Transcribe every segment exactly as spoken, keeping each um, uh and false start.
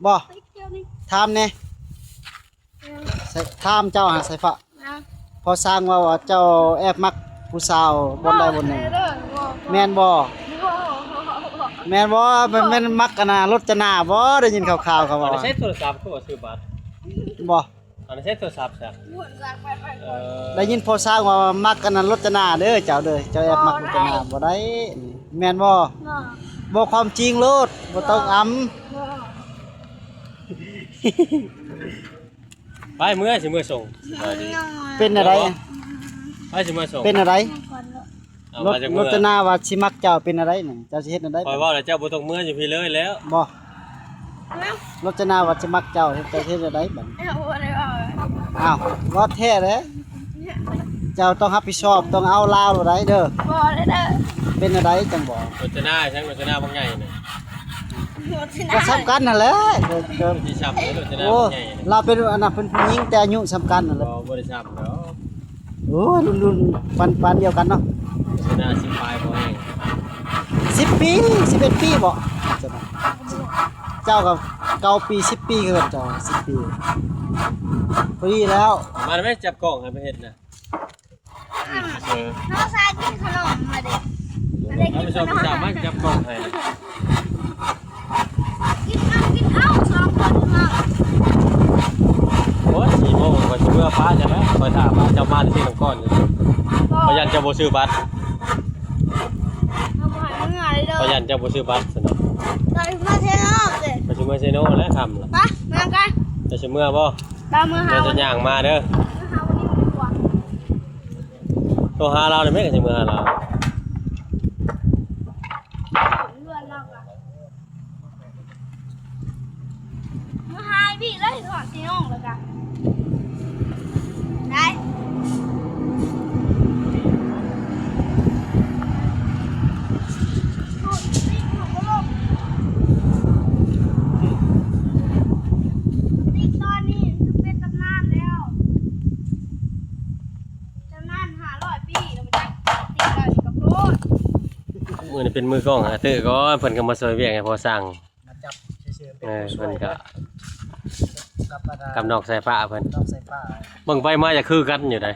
บ่ ถามแหน่ ถามเจ้าหาสายฟ้า พ่อช่างว่า ว่าเจ้าแอบมักผู้สาวบ่อนใดบ่อนหนึ่ง แม่นบ่ แม่นบ่ แม่น แม่นมักอันน่ะรจนาบ่ ได้ยินข่าวๆ เขาว่า อันนี้ใช้โทรศัพท์ คือว่าซื้อบัตร บ่ อันนี้ใช้โทรศัพท์ซะ เออ ได้ยินพ่อช่างว่ามักอันนั้นรจนาเด้อ เจ้าเด้อ เจ้าแอบมักรจนาบ่ได้ แม่นบ่ บ่ ความจริงโลด บ่ต้องอำ ไปเมือสิเมือส่ง เป็นอะไร ไปสิเมือส่ง เป็นอะไร เอา รถ ว่าจะเมือ รจนาว่าสิมักเจ้าเป็นอะไรนั่น เจ้าสิเฮ็ดอะไร คอยเว้าแล้วเจ้าบ่ต้องเมืออยู่พี้เลยแล้ว บ่ รจนาว่าสิมักเจ้า เจ้าสิเฮ็ดอะไรบัดนี้ อ้าว ว่าแท้เลย เจ้าต้องรับผิดชอบ ต้องเอาลาวได้เด้อ บ่ได้เด้อ เป็นอะไรจังบ่ รจนา ช่างรจนาบางใหญ่น่ะ ก็สำคัญนั่นแหละ เออ เออ ที่ช้ำเลย โอ้ เราเป็นอันนั้นเป็นผู้หญิงแต่อายุสำคัญนั่นแหละ บ่ บ่ได้ช้ำดอก โอ้ รุ่น รุ่นปัน ปันเดียวกันเนาะ ชนะสิบปลายบ่เอง สิบปี สิบเอ็ดปีบ่ เจ้ากับเก้าปี สิบปีคือกัน เจ้า สิบปี พอดีแล้ว มาได้ไหม จับกล้องให้ไปเฮ็ดนะ เออ น้องชายกินขนมมาดิ ท่านผู้ชม สามารถจับกล้องให้ กินเอา กินเอา สองคนมา โอ้ย สี่โมง ข้อยสิเมือป้าจะแล้ว ข้อยถามว่าเจ้ามาที่น้ำก้อนอยู่ บ่ ข้อยย่านเจ้าบ่ซื้อบัตร เอาบ่ให้เมือเลยเด้อ ข้อยย่านเจ้าบ่ซื้อบัตรซั่นเนาะ ไปมาเซโนเด้อ ข้อยสิเมือเซโนแล้วค่ำละ ไป มากัน เจ้าสิเมือบ่ ไปเมือหา เจ้าจะย่างมาเด้อ เมือหาวันนี้มันดีกว่า โทรหาเราเลยไหม ก็จะเมือหาเรา เพื่อนเราอะ มาหายพี่เลยถอดซีน้องแล้วกัน ได้ ติ๊กตอนนี้คือเป็นตำนานแล้ว ตำนานห้าร้อยปีแล้วมันจักติ๊กตอนนี้ก็โพด มื้อนี้เป็นมือกล้องหาตื้อก่อน เพิ่นก็มาช่วยเวียกให้พ่อสั่ง มาจับเฉยๆ เออ เป็นผู้ช่วย เพิ่นก็ กับอันน่ะ กับน้องสายฟ้าเพิ่น น้องสายฟ้า เบิ่งไปมาจะคือกันอยู่ได๋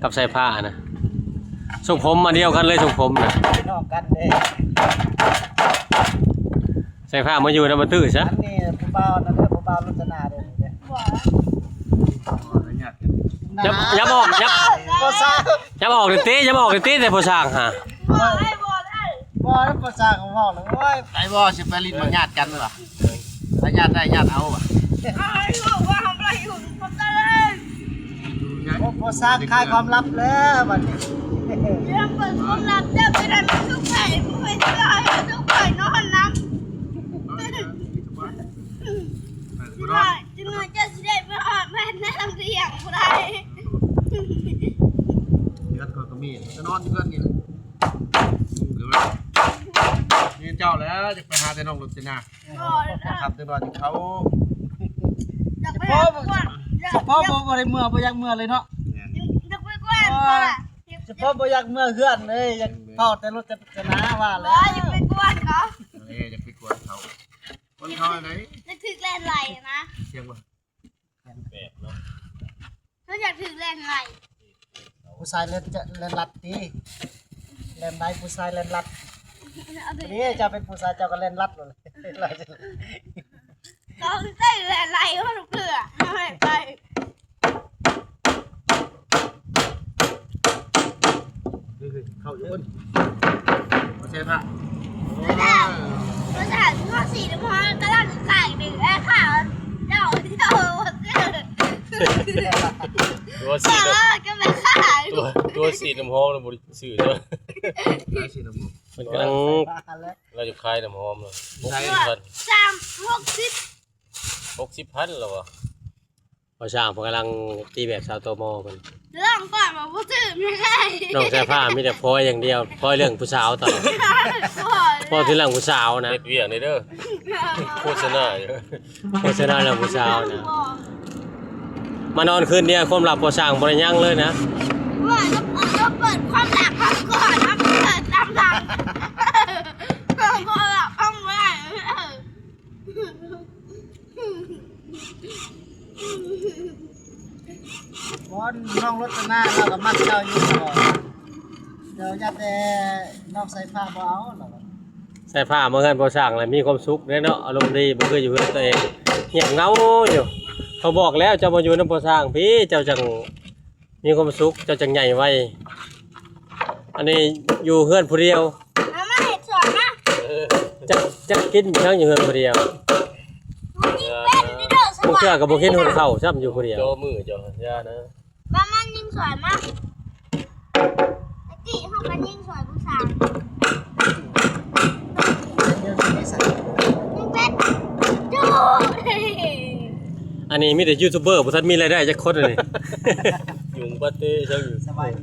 กับสายฟ้านะ ทรงผมมาเดียวกันเลย ทรงผมนะ เป็นน้องกันเด้ สายฟ้ามาอยู่นำมาตื้อซะ อันนี้ผู้บ่าวนั่นเด้อ ผู้บ่าวรจนาเด้อ บ่ อย่า อย่าบอก อย่า บ่ซ่า อย่าบอกเลยติ อย่าบอกเลยติ แต่พ่อสั่งหา บ่ได้ บ่ได้ บ่ได้ บ่ซ่าของเว้าเลย โอ้ย ไปบ่ สิไปลิ้นบ่ญาติกันบ่ ถ้าญาติได้ญาติเอาอะ เอาให้ลูกว่าทำอะไรอยู่ ทำอะไร โอ้ พ่อสร้างขายความลับแล้วบัดนี้ เรื่องเปิดความลับเจ้าไปนั่นทุกไป ผู้ไปเจอทุกไปนอนน้ำ จังหน่อย จังหน่อยเจ้าสิได้ไปหอดแม่นแน่ลำเลียงบ่ได้ เฮือนข้อยก็มี ก็นอนอยู่เฮือนนี่แหละ เดี๋ยวนี่เจ้าแล้ว จะไปหาแต่น้องรจนา บ่ได้ ครับ จังหน่อยเขา อยากไปหาก่อน เฉพาะบ่ บ่ได้เมือ บ่อยากเมือเลยเนาะ อยากไปก่อน เฉพาะบ่อยากเมือเฮือนเลย อยากเฝ้าแต่รจนาว่าแล้ว บ่ อยากไปกวนเขา เอ้ย อย่าไปกวนเขา กวนเขาอะไร จะถือแลนไหลนะ เสียงบ่ แบบเนาะ เขาอยากถือแลนไหล ผู้ชายแล่นจะ แล่นลัดติ แล่นได้ผู้ชายแล่นลัด เอาไป นี่เจ้าเป็นผู้ชายเจ้าก็แล่นลัดเลย เขาเต้นแลนไหลเขาเพื่อเอาให้ไป เข้าอยู่บนบ่ใช่พระ ภาษาภาษาข้อสี่เฉพาะกำลังใส่หนึ่งแอร์ค่ะ เจ้า เจ้า ตัวสี เออ ก็ไม่ขาย ตัว ตัวสีน้ำหอมน่ะบ่ได้ซื้อเด้อ ได้สีน้ำหอม มันกำลัง ใส่พระคันแล้ว เราจะขายน้ำหอมเลย ใช่ หกสิบพัน สาม หกสิบ หกสิบพันแล้วบ่ พ่อช่างเพิ่นกำลังตีแบบสาวตมเพิ่น ลองก่อนว่าบ่ซื้อไม่ได้ น้องสายฟ้ามีแต่พลอยอย่างเดียว พลอยเรื่องผู้สาวตลอด พลอย พลอยที่เรื่องผู้สาวนะ เฮ็ดเวียกนี่เด้อ โฆษณาอยู่ โฆษณาเรื่องผู้สาวนะ มานอนคืนเดียวความลับพ่อช่างบ่ได้ยังเลยนะ ว่าจะเปิด จะเปิดความลับเขาก่อนนะ เปิดตามหลัง เปิดความลับเขาไม่ได้ เออ น้องรจนาเราก็มักเจ้าอยู่ตลอด เดี๋ยวอย่าแต่น้องสายฟ้าบ่เอาหรอก สายฟ้ามาเฮือนพ่อช่างแล้วมีความสุขเด้เนาะ อารมณ์ดี บ่คืออยู่เฮือนตัวเอง เงียบเหงาอยู่ เขาบอกแล้ว เจ้ามาอยู่นำพ่อช่างพี้ เจ้าจั่งมีความสุข เจ้าจั่งใหญ่ไว อันนี้อยู่เฮือนผู้เดียว เอามาเฮ็ดสวนนะ จัก จักกินหยังอยู่เฮือนผู้เดียว มันยิงเป็นนี่เด้อ ส บางเทื่อก็บ่กินฮอดข้าวซ้ำอยู่ผู้เดียว โจมือเจ้า อย่านะ ว่ามันยิงสวยมาก ตะกี้เขาก็ยิงสวยผู้สาว เดี๋ยวนี้ใส่ ยิงเป็นจุ๊ อันนี้มีแต่ยูทูบเบอร์ บ่ทันมีรายได้จักคนเลย ยุงปาเต้เจ้าอยู่ สบายดี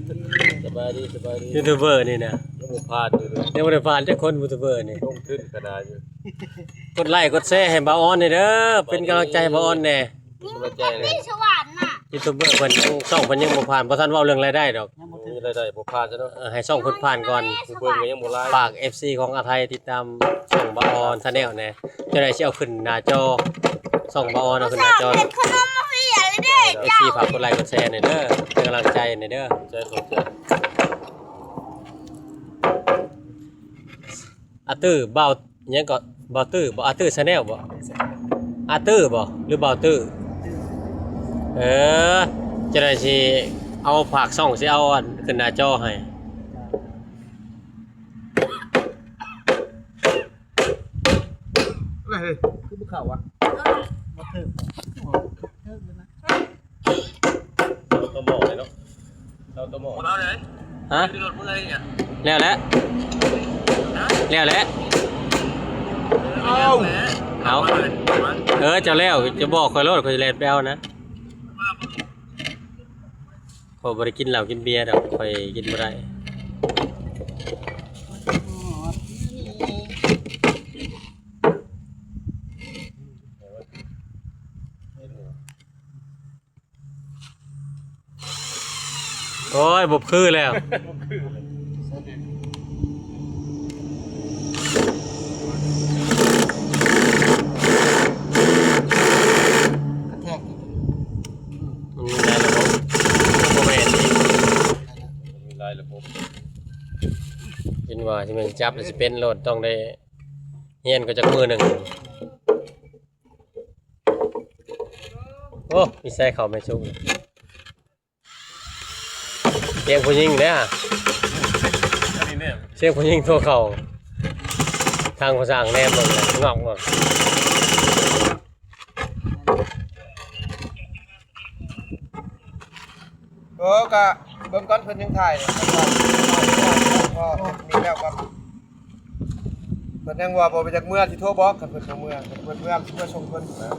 สบายดี สบายดี ยูทูบเบอร์นี่นะ ยังบ่ผ่านอยู่เลย ยังบ่ได้ผ่านจักคนยูทูบเบอร์นี่ ลงทุนขนาดอยู่ กดไลค์กดแชร์ให้บ่าวออนแหน่เด้อ เป็นกำลังใจให้บ่าวออนแหน่ สบายใจเลย ที่สวรรค์น่ะ ยูทูบเบอร์เพิ่นยัง ช่องเพิ่นยังบ่ผ่าน บ่ทันเว้าเรื่องรายได้ดอก ยังบ่ถึง มีรายได้บ่ผ่านซะเนาะ เออ ให้ช่องเพิ่นผ่านก่อน ผู้เบิ่งก็ยังบ่หลาย ฝาก เอฟซี ของอาไทยติดตามช่องบ่าวออน Channel แหน่ จะได้สิเอาขึ้นหน้าจอ ช่องบ่าวออนเอาขึ้นหน้าจอ เฮ็ดขนมมาให้ยายเลยเด้ เอฟซี ฝากกดไลค์กดแชร์หน่อยเด้อ เป็นกำลังใจหน่อยเด้อ ใจขอบใจ อาตื้อ บ่าว หยังก็ บ่าวตื้อบ่ อาตื้อ Channel บ่ อาตื้อบ่ หรือบ่าวตื้อ เออ จะได้สิเอาฝากช่อง สิเอาอันขึ้นหน้าจอให้ อะไรเฮ้ย คือบ่เข้าอ่ะ บ่ถืก ถืกเลยนะ เราต้องบอกเลยเนาะ เราต้องบอก ฮะ แล้วแหละ แล้วแหละ เอา เอา เออ เจ้าแล้ว จะบอกข้อยโลด ข้อยสิแล่นไปเอานะ ข้อยบ่ได้กินเหล้ากินเบียร์ดอก ข้อยกินบ่ได้ โอ้ย บ่คือแล้ว กระแทก มันมีหลายระบบ บ่แม่นอีก มันมีหลายระบบ เห็นว่าสิแม่นจับแล้วสิเป็นโลด ต้องได้เรียนก็จักมื้อหนึ่ง โอ้ มีใส่เข้าไม่สุก เสียงผู้หญิงเด้อ อันนี้เนี่ย เสียงผู้หญิงโทรเข้า ทางภาษาแนมลงเลยงอกลง โอ้ กะเบิ่งก่อนเพิ่นยังถ่ายเนี่ย พอมีแล้วก็ เพิ่นยังว่าบ่ไปจากเมืองสิโทรบอก คันเพิ่นบ่เมือง คันเพิ่นเมืองสิมาส่งเพิ่นนะ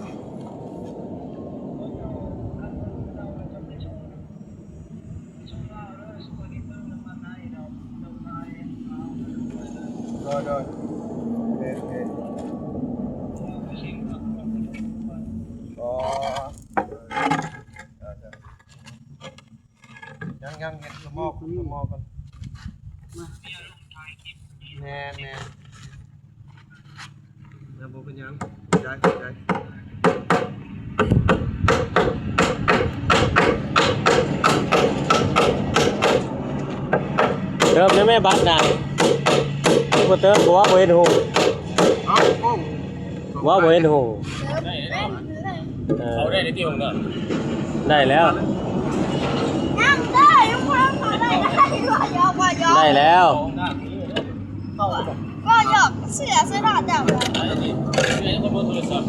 โดย โดย โอเค โอเค อ๋อ ยัง ยัง เฮ็ดสมอก่อน สมอก่อน มา แม่น แม่น แล้วบ่เป็นหยัง ใจ ใจ เติมได้ไหมบัตรน่ะ บ่เติม บ่ว่าบ่เห็นหู เอ้า โอ้ ว่าบ่เห็นหู เออ เขาได้ในที่ของเนอะ ได้แล้ว นั่งได้ ลูกค้าขอได้ ได้ ยอม ยอม ได้แล้ว ก็หยอกเสียสละจังเลย ไอ้นี่ ไอ้นี่คนบนโทรศัพท์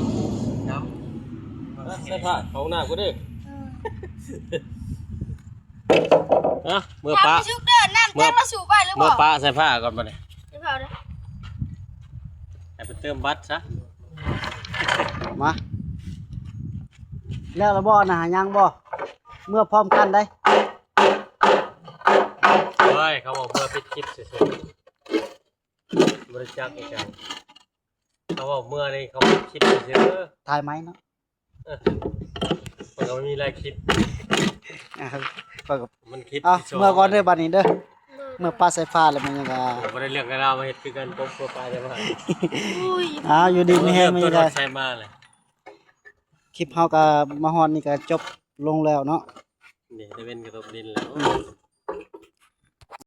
ใส่ผ้า เข้าห้องน้ำกูเด้อ เออ อ่ะ เมื่อปะ ถามพี่ชุกเด้อ น้ำ เมื่อ เต็มมาสู่ไปหรือเปล่า เมื่อปะใส่ผ้าก่อนบัดนี้ เดี๋ยวเผาเด้อ ให้ไปเติมบัตรซะ มา แล้วละบ่น่ะ ยังบ่ เมื่อพร้อมกันได้ เฮ้ย เขาบอกเมื่อปิดคลิปซื่อๆ บริจาคอีกอย่าง เขาบอกเมื่อนี่เขาปิดคลิปซื่อๆ ถ่ายไหมเนาะ เออ มันก็ไม่มีหลายคลิป อ่ะ ข้อยก็ มันคลิป เอา ที่สอง เมื่อก่อนเด้อบัดนี้เด้อ เมื่อปะใส่ผ้าแล้วมันยังก็ บ่ได้เรื่องกันเอามาเฮ็ดคือกัน ผมก็ไปได้มา อุ้ย อ้าว อยู่ดีมีแฮง เริ่มต้น มีได้ ใส่มาเลย คลิปเฮาก็มาฮอดนี่ก็จบลงแล้วเนาะ นี่ตะเวนกระทบดินแล้ว